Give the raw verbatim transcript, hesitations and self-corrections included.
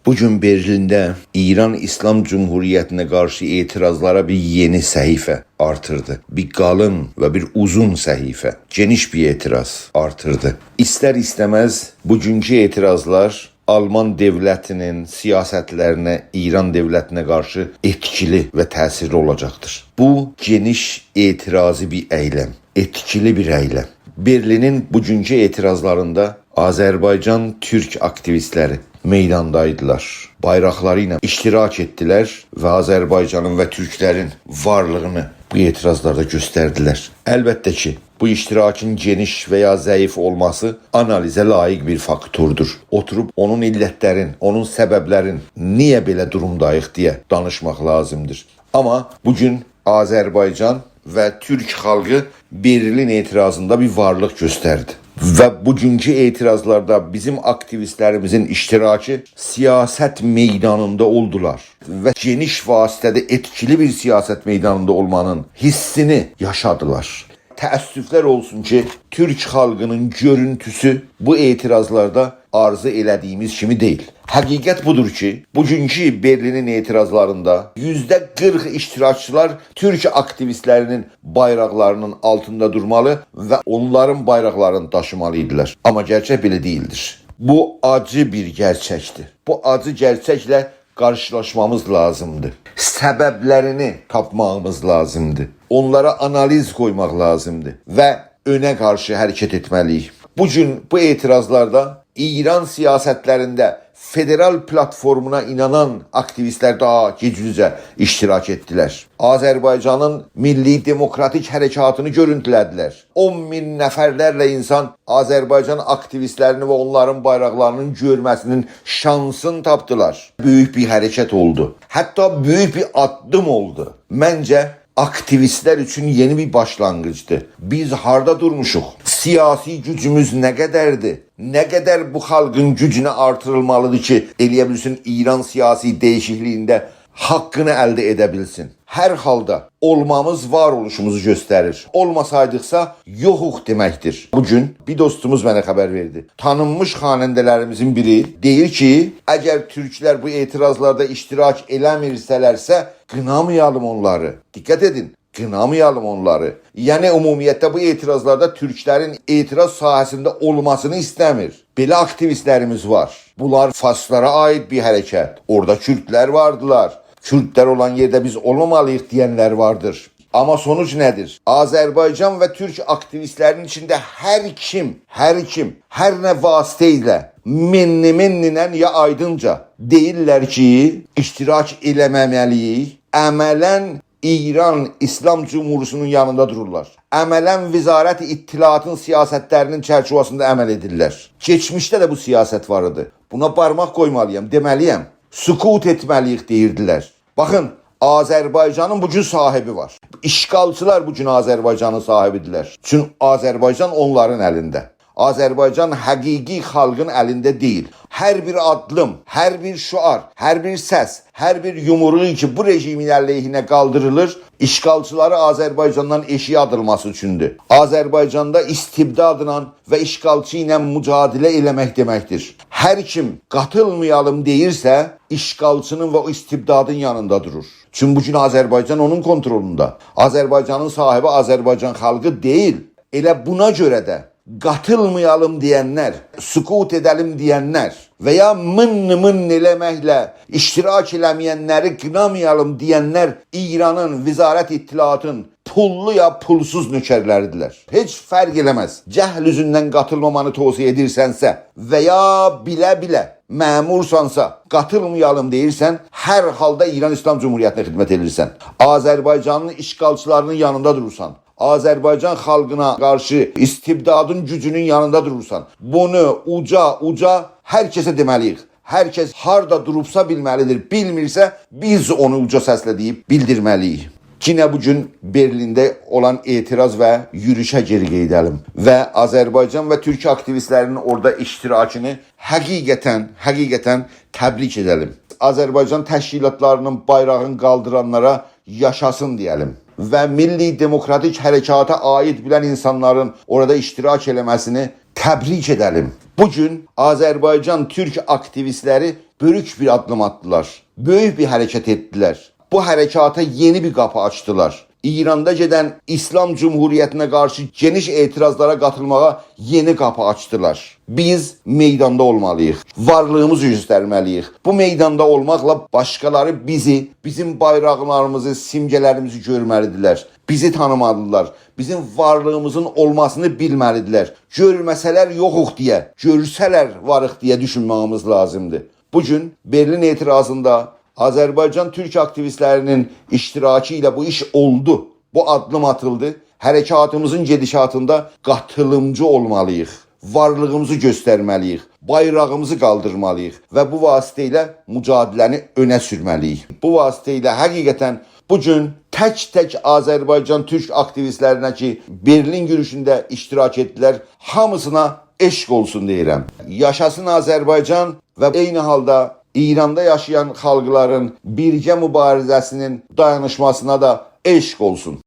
بو گون برلینده ایران ایسلام جمهوریتینه قارشی اعتراضلارا بیر یئنی صفحه آرتیردی. بیر قالین و بیر اوزون صفحه. گئنیش بیر اعتراض آرتیردی. ایستر-ایسته‌مز بوگونکو اعتراضلار آلمان دؤولتینین سیاستلرینه، ایران دؤولتینه قارشی ائتکیلی و تأثیرلی اولاجاقدیر. بو گئنیش اعتراضی بیر ائیلم، ائتکیلی بیر ائیلم. برلینین بوگونکو اعتراضلاریندا آذربایجان تورک آکتیویستلری میداندایدیلار. بایراقلاری ایله اشتراک ائتدیلر و آذربایجانین و تورکلرین وارلیغینی بو اعتراضلاردا گؤستردیلر. البته کی، بو اشتراکین گئنیش و یا ضعیف اولماسی آنالیزه لایق بیر فاکتوردور. اوتوروب اونون علتلرین، اونون سببلرین، نییه بئله دورومداییق دئیه دانیشماق لازیمدیر. آمما بو گون آذربایجان و تورک خالقی برلین اعتراضیندا بیر وارلیق گؤستردی. و بوگونکو اعتراضلاردا بیزیم آکتیویستلریمیزین اشتراکی سیاست میدانیندا اولدولار و گئنیش وسعتده ائتکیلی بیر سیاست میدانیندا اولمانین حیسینی یاشادیلار. تأسفلر اولسون کی، تورک خالقینین گؤرونتوسو بو اعتراضلاردا آرزو ائله‌دیییمیز کیمی دئییل. حقیقت بودور کی، بوگونکو برلینین اعتراضلاریندا یوزده قیرخ اشتراکچیلار تورک آکتیویستلرینین بایراقلارینین آلتیندا دورمالی و اونلارین بایراقلارینی داشیمالی ایدیلر. آمما گئرچک بئله دئییلدیر. بو آجی بیر گئرچکدیر. بو آجی گئرچکله قارشیلاشمامیز لازیمدیر. سببلرینی تاپماغیمیز لازیمدیر. اونلارا آنالیز قویماق لازیمدیر و اؤنه قارشی حرکت ائتمه‌لی‌ییک. بو گون بو اعتراضلاردا ایران سیاستلرینده فدرال پلاتفورمونا اینانان آکتیویستلر داها گوجلوجه اشتراک ائتدیلر. آذربایجانین میللی دموکراتیک حرکاتینی گؤرونتوله‌دیلر. اون مین نفرلرله اینسان آذربایجان آکتیویستلرینی و اونلارین بایراقلارینین گؤرمه‌سینین شانسینی تاپدیلار. بؤیوک بیر حرکت اولدو. حتی بؤیوک بیر آددیم اولدو. منجه، آکتیویستلر اوچون یئنی بیر باشلانغیجدیر. بیز هاردا دورموشوق؟ سیاسی گوجوموز نه قدردیر؟ نه قدر بو خالقین گوجونو آرتیریلمالیدیر کی، ائلیه بیلسین ایران سیاسی دییشیکلیگینده حاققینی الده ائده بیلسین؟ هر حالدا اولمامیز وار اولوشوموزو گؤستریر. اولماسایدیقسا، یوخوق دئمکدیر. بو گون بیر دوستوموز منه خبر وئردی. تانینمیش خواننده‌لریمیزین بیری دئییر کی، اگر تورکلر بو اعتراضلاردا اشتراک ائله‌میرسه‌لرسه، قینامایالیم اونلاری. دقت ائدین، قینامایالیم اونلاری. یعنی، عمومیتله بو اعتراضلاردا تورکلرین اعتراض ساحه‌سینده اولماسینی ایسته‌میر. بئله آکتیویستلریمیز وار. بونلار فارسلارا عایید بیر حرکت. اورادا کوردلر واردیلار. کوردلر اولان یئرده بیز اولمامالی‌ییق دئینلر واردیر. آمما سونوج نه‌دیر؟ آذربایجان و تورک آکتیویستلرین ایچینده هر کیم، هر کیم، هر نه واسطه ایله، منی منینن یا آیدینجا دئییرلر کی، اشتراک ائله‌مه‌مه‌لی‌ییک، عملاً ایران ایسلام جمهوریتینین یانیندا دورورلار. عملاً وزارت اطلاعاتین سیاستلرینین چرچیوه‌سینده عمل ائدیرلر. کئچمیشده ده بو سیاست وار ایدی. بونا بارماق قویمالی‌یام، دئمه‌لی‌یم. سکوت ائتمه‌لی‌ییک دئییردیلر. باخین، آذربایجانین بو گون صاحیبی وار. اشغالچیلار بو گون آذربایجانین صاحیبی‌دیرلر. چون آذربایجان اونلارین الینده. آذربایجان حقیقی خالقین الینده دئییل. هر بیر آددیم، هر بیر شعار، هر بیر سس، هر بیر یومروق کی، بو رژیمین علیهینه قالدیریلیر، اشغالچیلاری آذربایجاندان ائشیگه آتیلماسی اوچوندور. آذربایجاندا استبدادلا و اشغالچی ایله مجادله ائله‌مک دئمکدیر. هر کیم «قاتیلمایالیم» دئییرسه، اشغالچینین و او استبدادین یانیندا دورور. چونکی بو گون آذربایجان اونون کونترولوندا. آذربایجانین صاحیبی آذربایجان خالقی دئییل. ائله بونا گؤره ده «قاتیلمایالیم» دئینلر، «سکوت ائده‌لیم» دئینلر و یا «منی منی» ائله‌مکله اشتراک ائله‌مه‌ینلری «قینامایالیم» دئینلر ایرانین وزارت اطلاعاتین پوللو یا پولسوز نؤکرلری‌دیرلر. هئچ فرق ائله‌مز. جهل اوزوندن قاتیلمامانی توصیه ائدیرسنسه و یا بیله-بیله مأمورسانسا، «قاتیلمایالیم» دئییرسن، هر حالدا ایران ایسلام جمهوریتینه خدمت ائدیرسن. آذربایجانین اشغالچیلارینین یانیندا دورورسان. آذربایجان خالقینا قارشی استبدادین گوجونون یانیندا دورورسان. بونو اوجا، اوجا هر کسه دئمه‌لی‌ییک. هر کس هاردا دوروبسا بیلمه‌لی‌دیر. بیلمیرسه، بیز اونو اوجا سسله دئییب بیلدیرمه‌لی‌ییک. یئنه بو گون برلینده اولان اعتراض و یوروشه گئری قاییدالیم. و آذربایجان و تورک آکتیویستلرینین اورادا اشتراکینی حقیقتاً، حقیقتاً تبریک ائده‌لیم. آذربایجان تشکیلاتلارینین بایراغینی قالدیرانلارا یاشاسین دئیه‌لیم. و میللی دموکراتیک حرکاتا عایید بیلن اینسانلارین اورادا اشتراک ائله‌مه‌سینی تبریک ائده‌لیم. بو گون آذربایجان تورک آکتیویستلری بؤیوک بیر آددیم آتدیلار. بؤیوک بیر حرکت ائتدیلر. بو حرکاتا یئنی بیر قاپی آچدیلار. ایراندا گئدن ایسلام جمهوریتینه قارشی گئنیش اعتراضلارا قاتیلماغا یئنی قاپی آچدیلار. بیز میداندا اولمالی‌ییق. وارلیغیمیزی گؤسترمه‌لی‌ییک. بو میداندا اولماقلا باشقالاری بیزی، بیزیم بایراقلاریمیزی، سیمگه‌لریمیزی گؤرمه‌لی‌دیرلر. بیزی تانیمالی‌دیرلار. بیزیم وارلیغیمیزین اولماسینی بیلمه‌لی‌دیرلر. گؤرمه‌سه‌لر یوخوق دئیه، گؤرسه‌لر واریق دئیه دوشونمه‌ییمیز لازیمدیر. بو گون برلین اعتراضیندا آذربایجان تورک آکتیویستلری‌نین اشتراکی ایله بو ایش اولدو. بو آددیم آتیلدی. حرکاتیمیزین گئدیشاتیندا قاتیلیمجی اولمالی‌ییق. وارلیغیمیزی گؤسترمه‌لی‌ییک. بایراغیمیزی قالدیرمالی‌ییق و بو واسطه ایله مجادله‌نی اؤنه سورمه‌لی‌ییک. بو واسطه ایله حقیقتاً بو گون تک-تک آذربایجان تورک آکتیویستلرینه کی، برلین یوروشونده اشتراک ائتدیلر، هامیسینا عشق اولسون دئییرم. یاشاسین آذربایجان و عینی حالدا ایراندا یاشایان خالقلارین بیرگه موباریزه‌سینین دایانیشماسینا دا عشق اولسون.